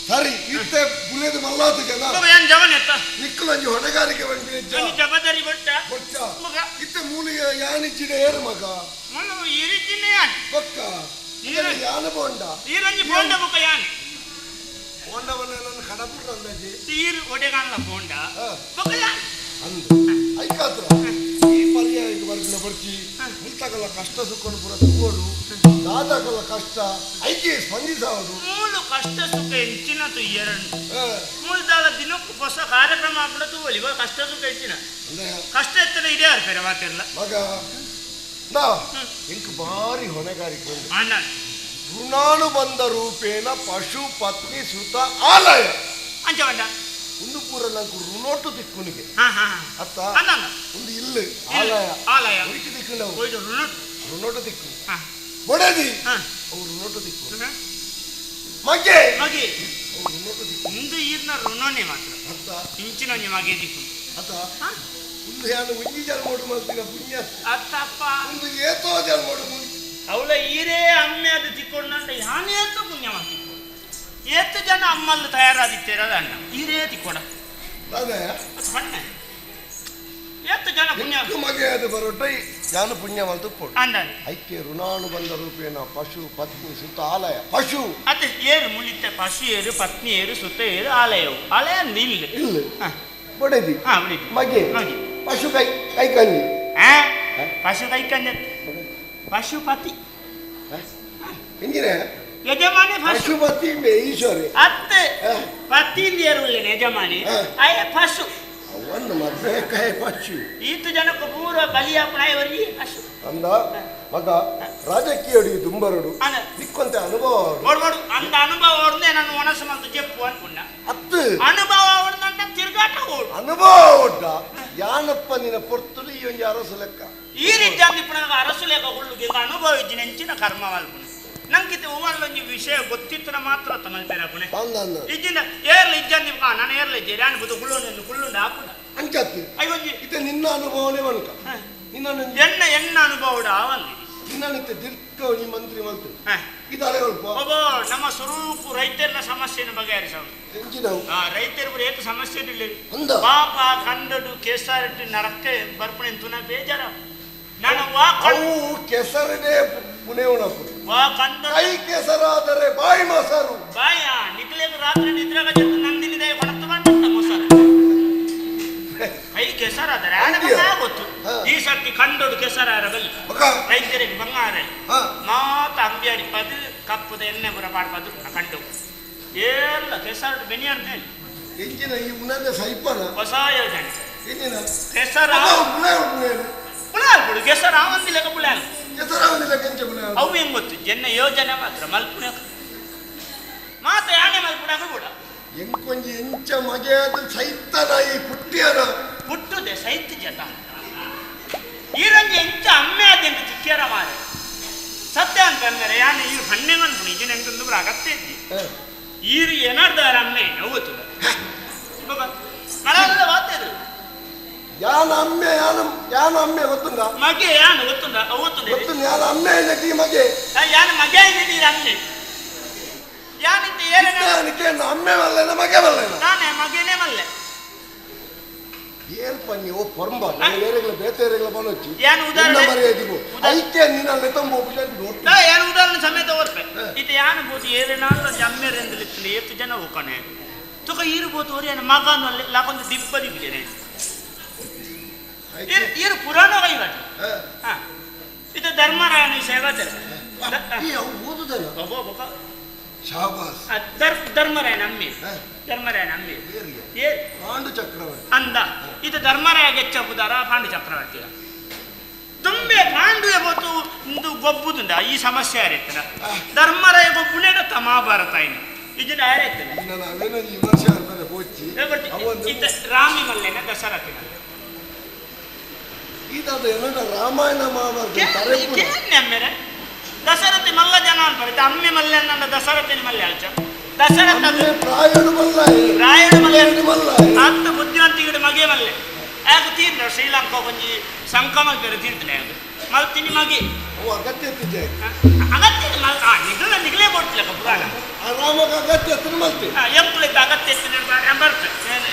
ಸರಿ ಇತ್ತೆ ಬುಲೆದು ಮಲ್ಲಾತು ಜನ ಏನ್ ಜವನೆತ್ತ ನಿಕ್ಕಲಂಜಿ ಹೊಣೆಗಾರಿಕೆ ಬಂದಿನ ಜವಾಬ್ದಾರಿ ಕೊಟ್ಟ ಕೊಟ್ಟ ಇತ್ತೆ ಮೂಲಿಯ ಯಾನಿಚ್ಚಿಡ ಏರು ಮಗ ಈ ರೀತಿನೇ ಯಾನ್ ಬೊಕ್ಕ ಯಾನು ಬೋಂಡ ಈರಂಜಿ ಬೋಂಡ ಬೊಕ್ಕ ಯಾನ್ ಬೋಂಡವನ್ನ ನನ್ನ ಕಡಪುರ ಅಂದಾಜಿ ತೀರ್ ಒಡೆಗಾನ್ಲ ಬೋಂಡ ಬೊಕ್ಕ ಯಾನ್ ಅಂದು ಐಕಾತ್ರ ಈ ಪರ್ಯಾಯಕ್ಕೆ ಬರ್ಪಿನ ಬರ್ಚಿ ಮುಲ್ತಕಲ್ಲ ಕಷ್ಟ ಸುಖನು ಪೂರ ತಗೋಡು ದಾದಾಕಲ್ಲ ಕಷ್ಟ ಐಕೆ ಸ್ಪಂದಿಸಾವದು ಮೂಲು ಕಷ್ಟ ಸುಖ ಎಂಚಿನ ತುಯ್ಯರನ್ನು ಮೂಲ್ದಾಲ ದಿನಕ್ಕೂ ಹೊಸ ಕಾರ್ಯಕ್ರಮ ಹಾಕ್ಬಿಡ ತೂವಲಿ ಕಷ್ಟ ಸುಖ ಹೆಚ್ಚಿನ ಕಷ್ಟ ಎತ್ತನ ಇದೇ ಅರ್ಪೇರ ಮಾತಿರಲ್ಲ ಮಗ ನಾ ಇಂಕ್ ಭಾರಿ ಹೊಣೆಗಾರಿಕೆ ಋಣಾನುಬಂಧ ರೂಪೇಣ ಪಶು ಪತ್ನಿ ಸುತ ಆಲಯ ಅಂಚ ಒಂದು ಪೂರ ನಂಗೆ ಋಣೋಟು ದಿಕ್ಕುನಿಗೆ ಅತ್ತ ಒಂದು ಇಲ್ಲು ಆಲಯ ಆಲಯ ಒಯ್ಟು ದಿಕ್ಕು ಋಣೋಟು ದಿಕ್ಕು ಬೊಡದಿ ಅವ್ರು ಋಣೋಟು ದಿಕ್ಕು ಮಗೆ ಮಗೆ ಅವ್ರು ಋಣೋಟು ದಿಕ್ಕು ಒಂದು ಈರ್ನ ಋಣನೇ ಮಾತ್ರ ಅತ್ತ ಇಂಚಿನ ಮಗೆ ದಿಕ್ಕು ಅತ್ತ ಒಂದು ಯಾನು ಒಂಜಿ ಜನ್ಮೋಡು ಮಲ್ತಿನ ಪುಣ್ಯ ಅತ್ತಪ್ಪ ಒಂದು ಏತೋ ಜನ್ಮೋಡು ಅವಳ ಈರೇ ಅಮ್ಮೆ ಅದು ತಿಕ್ಕೊಂಡ ಯಾನೇ ಅಂತ ಪುಣ್ಯ ಮಾಡ್ತಿಕ್ಕು ಏತು ಜನ ಅಮ್ಮಲ್ಲಿ ತಯಾರಾದಿತ್ತಿರೋದ ಅಣ್ಣ ಈರೇ ತಿಕ್ಕೊಡ ಅದೇ ಬಣ್ಣ ಏತು ಜನ ಪುಣ್ಯ ಮಗೆ ಅದು ಬರೋಟ ಯಾನು ಪುಣ್ಯ ಮಲ್ತು ಪೋಡು ಅಂದ ಐಕ್ಯ ಋಣಾನುಬಂಧ ರೂಪೇಣ ಪಶು ಪತ್ನಿ ಸುತ್ತ ಆಲಯ ಪಶು ಅದೇ ಏರು ಮುಳಿತ ಪಶು ಏರು ಪತ್ನಿ ಏರು ಸುತ್ತ ಏರು ಆಲಯವು ಆಲಯ ಇಲ್ಲ ಇಲ್ಲ ಬಡದಿ ಮಗೆ ಮಗೆ ಪಶು ಕೈ ಕೈಕಂಜಿ ಪಶು ಕೈಕಂಜಿ ಪಶುಪತಿ ಎಂಜಿನ ಯಜಮಾನಿ ಪಶುಪತಿ ಈಶ್ವರಿ ಅತ್ತೆ ಪತಿ ಏರುಳ್ಳಿ ಯಜಮಾನಿ ಆಯ ಪಶು ಅವನ್ನ ಮದುವೆ ಕಾಯ ಪಶು ಈತು ಜನಕ್ಕೆ ಪೂರ್ವ ಬಲಿಯಾಪಣೆಯವರಿಗೆ ಪಶು ಅಂದ ಮಗ ರಾಜಕೀಯ ದುಂಬರಡು ನಿಕ್ಕೊಂತೆ ಅನುಭವ ಓಡ್ಬೋಡು ಅಂತ ಅನುಭವ ಹೊಡೆದೇ ನಾನು ಮನಸ್ಸು ಮತ್ತು ಜಪ್ಪು ಅನ್ಕೊಂಡ ಅತ್ತು ಅನುಭವ ಹೊಡೆದಂತ ತಿರುಗಾಟ ಓಡು ಅನುಭವ ಒಡ್ಡ ಯಾನಪ್ಪ ನಿನ್ನ ಪೊರ್ತುಡು ಈ ಒಂದು ಅರಸು ಲೆಕ್ಕ ಈ ರೀತಿ ಅಂದಿಪ್ಪನಾಗ ಅರಸು ಲೆಕ್ಕ ಉಳ್ಳುಗೆ ಅನುಭವ ಇಜ್ಜಿನ ಹೆಂಚಿನ ಕರ್ಮ ಮಲ್ಪುಣ ನಂಗಿತ್ತೆ ಹೂವಲ್ಲೊಂಜಿ ವಿಷಯ ಗೊತ್ತಿತ್ತನ ಮಾತ್ರ ತಮಲ್ಪೇರ ಪುಣೆ ಇಜ್ಜಿನ ಏರ್ಲ ಇಜ್ಜಂದಿ ನಾನು ಏರ್ಲ ಇಜ್ಜೆ ಯಾನ್ ಬುದು ಕುಳ್ಳುಂಡು ಕುಳ್ಳುಂಡು ಹಾಪುಣ ಅಂಚತ್ತಿ ಐವೊಂಜಿ ಇತ್ತೆ ನಿನ್ನ ಅನುಭವನೇ ಮಲ್ಕ ನಿನ್ನ ಎನ್ನ ಎನ್ನ ಅನುಭವ ಆವಲ್ಲಿ ನಿನ್ನ ದೀರ್ಘ ನೀ ಮಂತ್ರಿ ಮಲ್ತು ಇದಾರೆ ಒಬ್ಬ ನಮ್ಮ ಸ್ವರೂಪ ರೈತರನ್ನ ಸಮಸ್ಯೆಯನ್ನು ಬಗೆಹರಿಸೋದು ರೈತರು ಏತ ಸಮಸ್ಯೆ ಇಲ್ಲ ಪಾಪ ಕಂಡಡು ಕೆಸರಟ್ಟು ನರಕ್ಕೆ ಬರ್ಪಣೆ ತುನ ಬೇಜಾರ ನಾನು ವಾ ಕೆಸರೇ ಪುಣೆವಣಪ್ಪು ವಾ ಕಂಡ ಕೈ ಕೆಸರಾದರೆ ಬಾಯಿ ಮೊಸರು ಬಾಯ ನಿಕ್ಲೇಗ ರಾತ್ರಿ ನಿದ್ರಾಗ ಜೊತೆ ನಂದಿನಿ ದಯ ಕೊಡತ್ತ ಬಂತ ಮೊಸರು ಕೈ ಕೆಸರಾದರೆ ಗೊತ್ತು ಈ ಸರ್ತಿ ಕಂಡೋಡು ಕೆಸರಾರ ಬಲ್ಲಿ ರೈತರಿಗೆ ಬಂಗಾರ ಮಾತ ಅಂಬಿಯಾಡಿ ಪದು ಕಪ್ಪದ ಎಣ್ಣೆ ಪುರ ಪಾಡ್ಪದು ಕಂಡು ಎಲ್ಲ ಕೆಸರು ಬೆನಿಯರ್ ಮೇಲೆ ಎಂಜಿನ ಈ ಉಣದ ಸೈಪನ ಹೊಸ ಯೋಜನೆ ಎಂಜಿನ ಕೆಸರ ಪುಳಾಲ್ ಕೆಸರ ಆವಂದಿಲ್ಲ ಪುಳಾಲ್ ಕೆಸರ ಆವಂದಿಲ್ಲ ಕೆಂಚ ಪುಳಾಲ್ ಅವು ಹೆಂಗ್ ಗೊತ್ತು ಜನ ಯೋಜನೆ ಮಾತ್ರ ಮಲ್ಪುಣ ಮಾತ್ರ ಯಾನೆ ಮಲ್ಪುಣ ಕೂಡ ಎಂಕೊಂಜಿ ಎಂಚ ಮಗೆಯಾದ ಸೈತನ ಈ ಪುಟ್ಟಿಯನ ಪುಟ್ಟುದೆ ಸೈತ ಜತ ಈರಂಜಿ ಎಂಚ ಅಮ್ಮೆ ಆದ ಚಿಕ್ಕಿಯರ ಮಾರೆ ಸತ್ಯ ಅಂತಂದರೆ ಯಾನೆ ಈ ಹಣ್ಣೆ ಅನ್ಪುಣಿ ಈಜಿನ ಎಂತಂದ್ರೆ ಅಗತ್ಯ ಇದ್ದಿ ಈರು ಏನಾರ್ದಾರ ಅಮ್ಮೆ ನೋವು ಇವಾಗ ಮಲದ ವಾರ್ತೆ ಯಾನ ಅಮ್ಮೆ ಯಾನ ಯಾನ ಅಮ್ಮೆ ಗೊತ್ತುಂಡ ಮಗೆ ಯಾನು ಗೊತ್ತುಂಡ ಗೊತ್ತುಂಡ ಗೊತ್ತುಂಡ ಯಾನ ಅಮ್ಮೆ ಈ ಮಗೆ ಯಾನ ಮಗೆ ಈ ಅಮ್ಮೆ ಯಾನಿತ್ತೆ ಏನ ಅಮ್ಮೆ ಮಲ್ಲೆನ ಮಗೆ ಮಲ್ಲೆನ ನಾನೇ ಮಗೆನೇ ಮಲ್ಲೆ ಏನ್ ಪನ್ನಿ ಓ ಪೊರಂಬ ನನ್ನ ಏರೆಗಳ ಬೇತೆ ಏರೆಗಳ ಬನೊಚ್ಚಿ ಯಾನು ಉದಾಹರಣೆ ಮರ್ಯಾದಿಗು ಐಕೆ ನೀನ ಲೆತಂಬ ನಾ ಯಾನು ಉದಾಹರಣೆ ಸಮೇತ ಓರ್ಪೆ ಇತ್ತೆ ಯಾನು ಬೋದು ಏರೆನಾಲ್ ಅಮ್ಮೆರೆಂದು ಏತು ಜನ ಹೋಕಣೆ ತುಕ ಈರು ಬೋದು ಓರಿಯನ ಮಗನು ಅಲ್ಲಿ ಲಾಕೊಂದು ದಿಬ್ಬದಿ ಬಿಜನೆ ಈರು ಪುರಾಣ ಕೈವಾಟ ಹಾ ಇದು ಧರ್ಮರಾಯನ ಸೇವಾಚಾರ ಈ ಅವು ಓದುದಲ್ಲ ಒಬ್ಬ ಶಾಬಾಸ್ ಧರ್ಮರಾಯನ ಅಮ್ಮೆ ಧರ್ಮರಾಯನ ಅಮ್ಮೆ ಏ ಪಾಂಡು ಚಕ್ರವರ್ತಿ ಅಂದ ಇದು ಧರ್ಮರಾಯ ಗೆಚ್ಚಬುದಾರ ಪಾಂಡು ಚಕ್ರವರ್ತಿ ತುಂಬೆ ಪಾಂಡುವೆ ಗೊತ್ತು ಇಂದು ಗೊಬ್ಬುದುಂಡ ಈ ಸಮಸ್ಯೆ ಯಾರೆತ್ತನ ಧರ್ಮರಾಯ ಗೊಬ್ಬುನೇಡ ಮಹಾಭಾರತ ಇನ್ನು ಇದನ್ನ ಯಾರೆತ್ತನ ರಾಮಿ ಮಲ್ಲೆನ ದಶರಥನ ರಾಮಾಯಣ ಮಹಾಭಾರತ ಅಮ್ಮೆರೆ ದಶರಥಿ ಮಲ್ಲ ಜನ ಅನ್ಪಡಿತ ಅಮ್ಮೆ ಮಲ್ಲೆ ನನ್ನ ದಶರಥಿನ ಮಲ್ಲೆ ಅಲ್ಚ ದಶರಥ ರಾಯಡು ಮಲ್ಲ ರಾಯಡು ಮಲ್ಲೆ ಮಲ್ಲ ಅತ್ತ ಬುದ್ಧಿವಂತಿಗೆ ಮಗೆ ಮಲ್ಲೆ ಯಾಕೆ ತೀರ್ದ ಶ್ರೀಲಂಕಾ ಒಂಜಿ ಸಂಕಮಲ್ ಬೇರೆ ತೀರ್ದನೆ ಅದು ಮಲ್ತಿನಿ ಮಗೆ ಅಗತ್ಯ ಇತ್ತಿದ್ದೆ ಅಗತ್ಯ ನಿಗಲ ನಿಗಲೇ ಕೊಡ್ತಿಲ್ಲ ಪುರಾಣ ರಾಮಗ ಅಗತ್ಯ ತಿರುಮಲ್ತಿ. ಎಂಕ್ಲಿದ್ದ ಅಗತ್ಯ ಇತ್ತಿನ ಬರ್ಪೆ,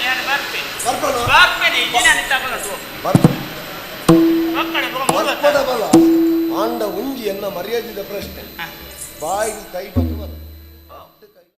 ಏನು ಬರ್ಪೆ. ಬರ್ಪಣ. ಬರ್ಪೇನೆ, ಇಜಿನ ತಗೊಳ್ಳೋದು. ಬರ್ಪ. ಮಕ್ಕಳ. ಬರ್ಪಡ ಬಲ ಆಂಡ ಒಂಜಿ ಎನ್ನ ಮರ್ಯಾದಿದ ಪ್ರಶ್ನೆ, ಬಾಯಿಗೆ ಕೈ ಬತ್ತು ಬರ.